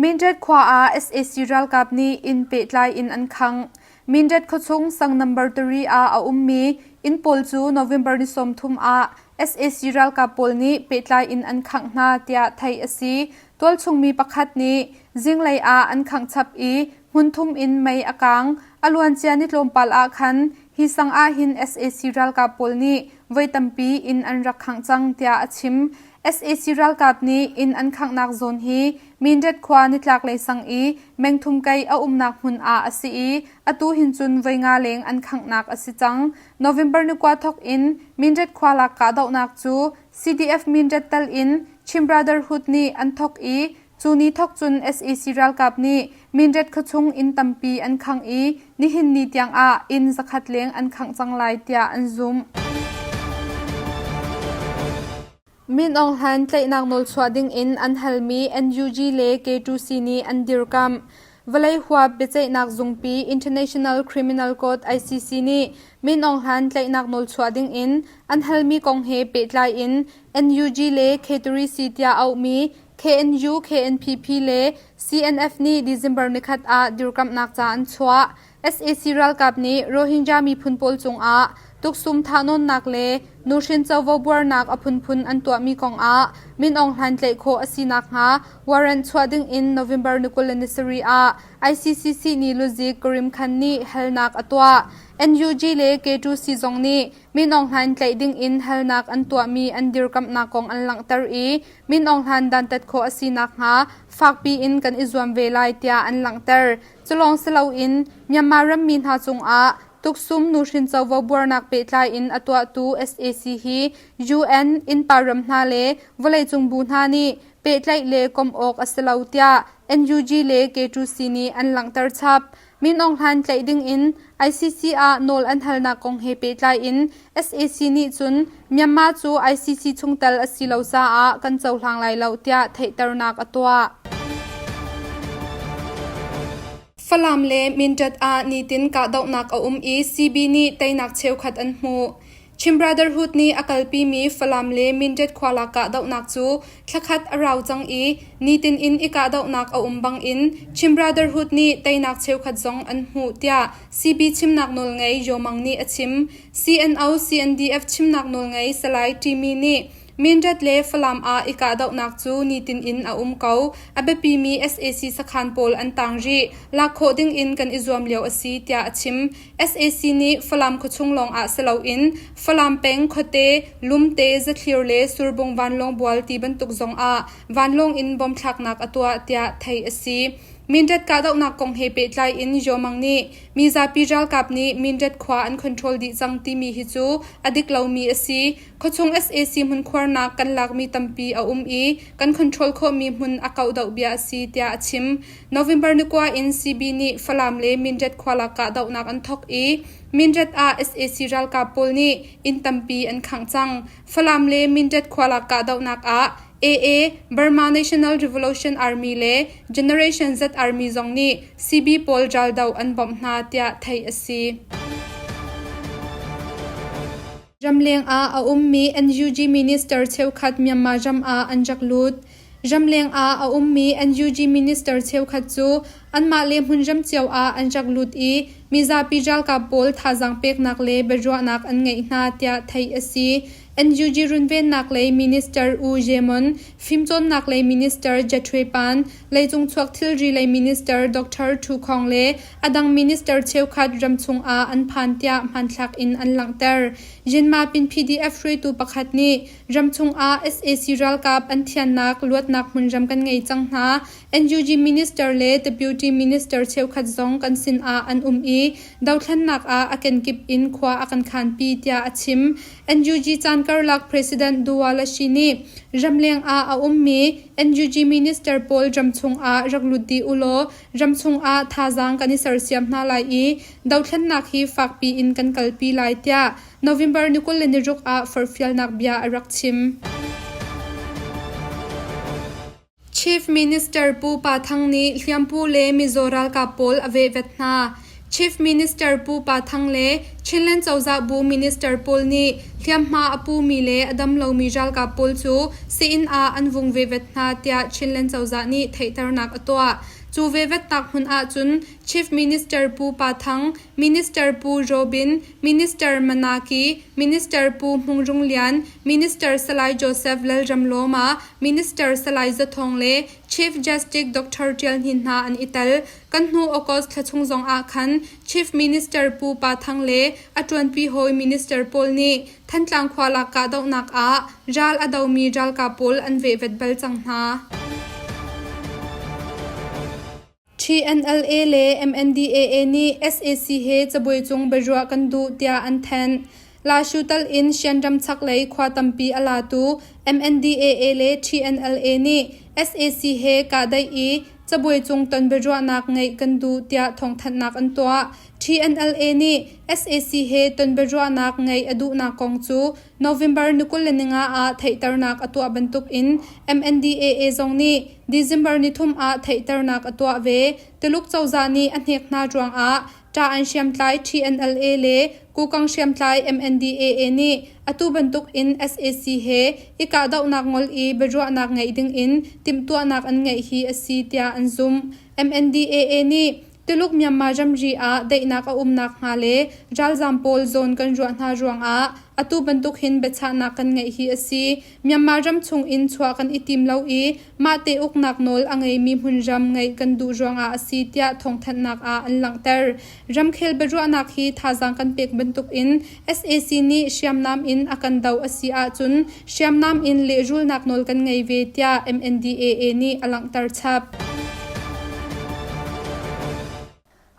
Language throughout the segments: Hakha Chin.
Mindat khua ah sac ralkap nih inn pehtlai in an khangh. Mindat khuachung sang number 3 ah a ummi inn pawl cu November ni 30 ah sac ralkap pawl nih pehtlai in an khangh hna tiah theih a si. Tualchung mi pakhat nih zinglei ah an khangh chap i hmunthum in mei a kaang. A luancia ni tlawmpal ah khan hi sang ah hin sac ralkap pawl nih voi tampi inn an rak khangh cang tiah a chim. Sac ralkap nih inn an khanghnak zawn hi Mindat khua nitlaklei sang i mengthum kei a umnak hmun ah a si i atu hin cun voi nga leng an khanghnak a si cang. November ni kua thawk in Mindat khua lak kahdohnak cu CDF Mindat tal in Chin Brotherhood nih an thawk i cu ni thawk cun sac ralkap nih Mindat khuachung inn tampi an khangh i nihin ni tiang ah inn zakhat leng an khangh cang lai tiah an zumh. Min Aung Hlaing tlaihnak nawlchuah dingin an halmi NUG le K2C nih an dirkamh. Vawlei huap biaceihnak zungpi International Criminal Court ICC nih Min Aung Hlaing tlaihnak nawlchuah dingin an halmi kong he pehtlai in NUG le K3C tiah auhmi KNU, KNPP le CNF nih December nikhat ah dirkamhnak ca an chuah. Sac ralkap nih Rohingya miphun pawl cungah tuksum thahnawnnak le nuhrin covo buarnak a phunphun an tuahmi kongah Min Aung Hlaing tlaih khawh a si nakhnga warrant chuah dingin November ni 27 ah ICC sihni luzik Karim Khan nih halnak a tuah. NUG le K2C zong nih Min Aung Hlaing tlaih dingin halnak an tuahmi an dirkamhnak kong an langhter i Min Aung Hlaing dantat khawh a si nakhnga fakpi in kan i zuam ve lai tiah an langhter. Culawng si loin Myanmar rammi hna cungah tuksum nuhrin covo buarnak pehtlai in a tuahtu sac hi UN innpa ram hna le vawleicung bu hna nih pehtlaih le komh awk a si lo tiah NUG le K2C nih an langhter chap. Min Aung Hlaing tlaih dingin ICC ah nawl an halnak kong he pehtlai in sac nih cun Myanmar cu ICC chungtel a si lo caah kan cohlang lai lo tiah theihternak a tuah. Falam le Mindat ah nitin kahdohnak a um i CB nih teinak cheukhat an hmuh. Chin Brotherhood nih a kalpimi Falam le Mindat khualak kahdohnak cu thlakhat a rau cang i nitin in i kahdohnak a um bangin Chin Brotherhood nih teinak cheukhat zong an hmuh tiah CB chimnak nawlngei Yaw Mang nih a chim. CNO CNDF chimnak nawlngei Salai Timi nih Mindat le Falam ah i kahdohnak cu nitin in a um ko. A biapimi sac sakhan pawl an tang rih. Lak khawh ding in kan i zuam lio a si tiah a chim. Sac nih Falam khuachung lawng ah si loin Falam peng khuate, Lumte, Zathlir le Surbung vanlawng bual ti bantuk zong ah vanlawng in bom thlaknak a tuah tiah theih a si. Mindat kahdohnak kong he pehtlai in Yaw Mang nih mizapi ralkap nih Mindat khua an control dih cang timi hi cu a dik lomi a si. Khuachung sac hmunkhuarnak kan lakmi tampi a um i kan control khawhmi hmun a kauh deuh bia a si tiah a chim. November ni kua in CB nih Falam le Mindat khua lak kahdohnak an thawk i Mindat ah sac ralkap pawl nih inn tampi an khangh cang. Falam le Mindat khua lak kahdohnak ah AA, Burma National Revolution Army le Generation Z Army zong nih CB pawl raldoh an bawmh hna tiah theih a si. Ramleng ah a ummi NUG minister cheukhat Myanmar ram ah an rak lut. Ramleng ah a ummi NUG minister cheukhat cu anmah le hmunram cio ah an rak lut i mizapi ralkap pawl thazaang peknak le biaruahnak an ngeih hna tiah theih a si. NUG runvennak lei Minister U Ye Mon, Fimcawnnak lei Minister Jethwe Pan, Leicung chuak thilri lei Minister Dr. Thu Khong le a dang minister cheukhat ramchung ah an phan tiah hmanthlak in an langhter. Yinmapin PDF hruaitu pakhat nih ramchung ah sac ralkap an thiannak luatnak hmunram kan ngei cang hna. NUG minister le deputy minister cheukhat zong kan sin ah an um i dothlennak ah a kenkip in khua a kan khanpi tiah a chim. NUG caan karlak President Dua Lashi nih ramleng ah a ummi NUG minister pawl ramchung ah rak lut dih ulaw ramchung ah thazaang kan i sersiam hna lai i dothlennak hi fakpi in kan kalpi lai tiah November ni 26 ah forhfialnak bia a rak chim. Chief Minister Pu Pa Thang nih hliampu le mizaw ralkap pawl a vehvet hna. Chief Minister Pu Pa Thang le Chinland cozah bu minister pawl nih hliamhma a pumi le a dam lomi ralkap pawl cu sii-inn ah an vung vevet hna tiah Chinland cozah nih theihternak a tuah. Cu vevetnak hmun ahcun Chief Minister Pu Pa Thang, Minister Pu Robin, Minister Manaki, Minister Pu Hmung Rung Lian, Minister Salai Joseph Lalramlawma, Minister Salai Za Thawng le Chief Justice Dr. Tial Hnin hna an i tel. Kan hnu August thla chung zong ah khan Chief Minister Pu Pa Thang le a ṭuanpi hawi minister pawl nih Thantlang khua lak kahdohnak ah ral a domi ralkap pawl an vehvet bal cang hna. TNLA le MNDAA nih sac he cabuai cung biaruah kan duh tiah an thanh. Lashu tal in Shan chaklei khua tampi a latu MNDAA le TNLA nih sac he kahdaih i cabuai cung ton biaruahnak ngeih kan duh tiah thawngthanhnak an tuah. TNLA nih sac he ton biaruahnak ngeih a duhnak kong cu November ni 25 ah theihternak a tuah bantuk in MNDAA zong nih December nithum ah theihternak a tuah ve. Tuluk cozah nih a hnek hna ruangah ṭa-an hriamtlai TNLA le Kukang hriamtlai MNDAA nih atu bantuk in sac he i kahdohnak ngol i biaruahnak ngeih ding in timhtuahnak an ngeih hi a si tiah an zumh. MNDAA nih Tuluk Myanmar ramri ah daihnak a um nakhnga le ralzaam pawl zawn kan ruah hna ruangah atu bantuk hin biachahnak kan ngeih hi a si. Myanmar ram chung in chuah kan i tim lo i mahte uknak nawl a ngeimi hmunram ngeih kan duh ruangah a si tiah thawngthanhnak ah an langhter. Ramkhel biaruahnak hi thazaang kan pek bantuk in sac nih hriamnam in a kan doh a si ahcun hriamnam in lehrulnak nawl kan ngei ve tiah MNDAA nih a langhter chap.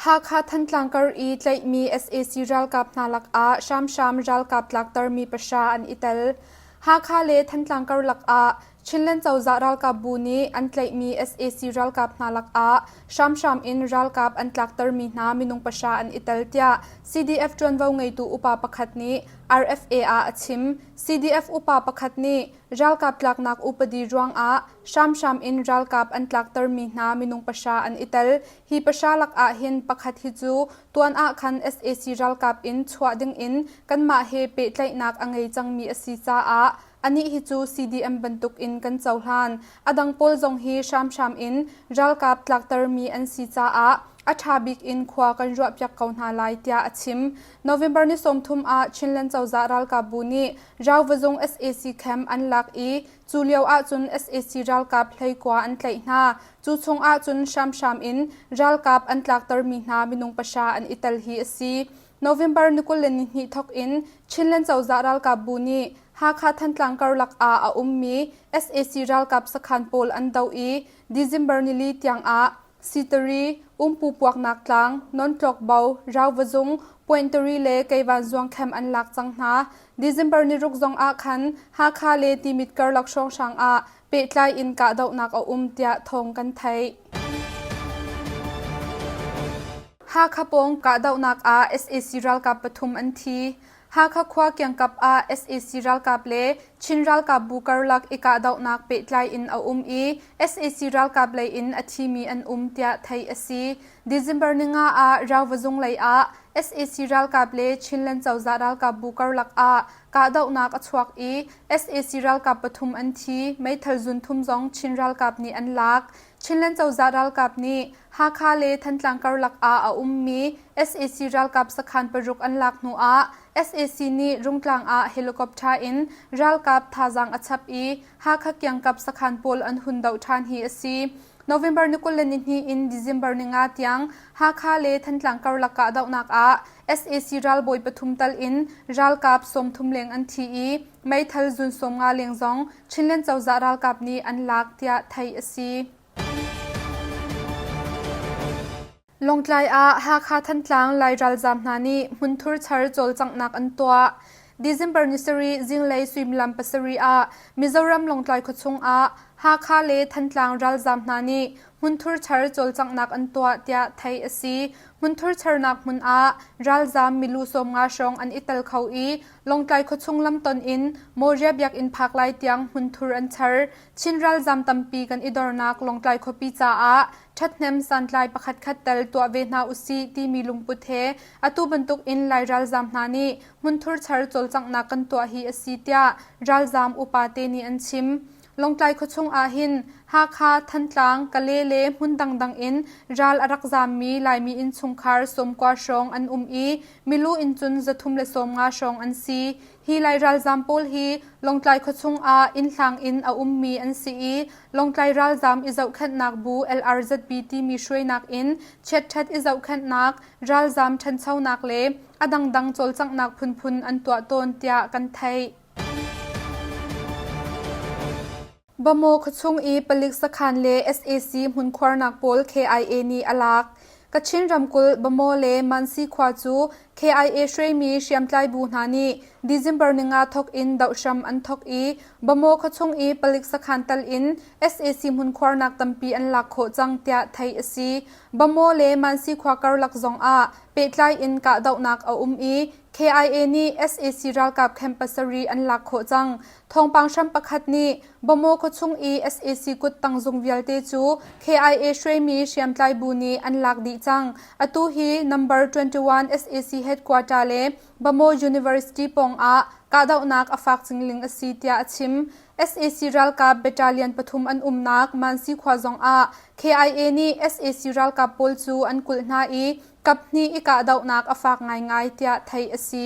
Hakha Thantlang kar i tlaihmi sac ralkap hna lakah hramhram ralkap tlaktermi pahra an i tel. Hakha le Thantlang karlak ah Chinland cozah ralkapbu nih an tlaihmi sac ralkap hna lakah hramhram in ralkap an tlaktermi hna minung pahra an i tel tiah CDF ṭuanvo ngeitu upa pakhat nih RFA ah a chim. CDF upa pakhat nih ralkap tlaknak upadi ruangah hramhram in ralkap an tlaktermi hna minung pahra an i tel. Hi pahra lakah hin pakhat hi cu tuan ah khan sac ralkap in chuah dingin kanmah he pehtlaihnak a ngei cangmi a si caah anih hi cu CDM bantuk in kan cohlan. A dang pawl zong hi hramhram in ralkap tlaktermi an si caah a ṭha bik in khua kan ruahpiak ko hna lai tiah a chim. November ni 30 ah Chinland cozah ralkapbu nih Rauvazung sac camp an lak i cu lio ahcun sac ralkap hleikua an tlaih hna. Cu chung ahcun hramhram in ralkap an tlaktermi hna minung pahra an i tel hi a si. November ni 22 thawk in Chinland cozah ralkapbu nih Hakha Thantlang karlak ah a ummi sac ralkap sakhan pawl an doh i December nili tiang ah Sitari, Umpu puaknak tlang, Nontlokbo, Rauvazung, Pointari le Keivan zuangkhem an lak cang hna. December ni ruk zong ah khan Hakha le Timit karlak hrawnghrang ah pehtlai in kahdohnak a um tiah thawng kan theih. Hakha pawng kahdohnak ah sac ralkap pathum an thi. Hakha khua kiangkap ah sac ralkap le Chin ralkap bu karlak i kahdohnak pehtlai in a um i sac ralkap lei in a thimi an um tiah theih a si. December ninga ah Rauvazung lei ah sac ralkap le Chinland cozah ralkap bu karlak ah kahdohnak a chuak i sac ralkap pathum an thi, meithal zun thum zong Chin ralkap nih an lak. Chinland cozah ralkap nih Hakha le Thantlang karlak ah a ummi sac ralkap sakhan paruk an lak hnu ah sac nih Rungtlang ah helicopter in ralkap thazaang a chap i Hakha kiangkap sakhan pawl an hun doh ṭhan hi a si. November ni 22 in December ni nga tiang Hakha le Thantlang karlak kahdohnak ah sac ralbawi pathum tal in ralkap 30 leng an thi i meithal zun 50 leng zong Chinland cozah ralkap nih an lak tiah theih a si. Lawngtlai ah Hakha Thantlang Lai ralzaam hna nih hmunthur char cawlcanghnak an tuah. December ni sarih zinglei suimilam pasarih ah Mizoram Lawngtlai khuachung ah Hakha le Thantlang ralzaam hna nih hmunthur char cawlcanghnak an tuah tiah theih a si. Hmunthur charnak hmun ah ralzaam milu 50 hrawng an i tel kho i Lawngtlai khuachung lamton in Moria biakinn phak lai tiang hmunthur an char. Chin ralzaam tampi kan i dornak Lawngtlai khuapi caah ṭhathnem santlai pakhatkhat tal tuah ve hna usih timi lungput he atu bantuk in Lai ralzaam hna nih hmunthur char cawlcanghnak kan tuah hi a si tiah ralzaam upate nih an chim. Lawngtlai khuachung ahhin Hakha, Thantlang, Kale le hmun dangdang in ral a rak zaammi Laimi innchungkhar 90 hrawng an um i milu in cun 350 hrawng an si. Hi Lai ralzaam pawl hi Lawngtlai khuachung ah innhlang in a ummi an si i Lawngtlai ralzaam i zohkhenhnak bu LRZB timi hruainak in chiatṭhat i zohkhenhnak, ralzaam ṭhanchonak le a dangdang cawlcanghnak phunphun an tuah tawn tiah kan theih. Bamaw khuachung i palik sakhan le sac hmunkhuarnak pawl KIA nih a lak. Kachin ramkulh Bamaw le Mansi khua cu KIA hruaimi hriamtlai bu hna nih December ninga thawk in doh hram an thawk i Bamaw khuachung i palik sakhan tal in sac hmunkhuarnak tampi an lak khawh cang tiah theih a si. Bamaw le Mansi khua karlak zong ah pehtlai in kahdohnak a um i KIA nih sac ralkap camp pasarih an lak khawh cang. Thawngpang hram pakhat nih Bamaw khuachung i sac kuttang zung vialte cu KIA hruaimi hriamtlai bu nih an lak dih cang. Atu hi number 21 sac headquarter le Bamaw University pawng ah kahdohnak a fak cingling a si tiah a chim. Sac ralkap battalion pathum an umnak Mansi khua zong ah KIA nih sac ralkap pawl cu an kulh hna i kaphnih i kahdohnak a fak ngaingai tiah theih a si.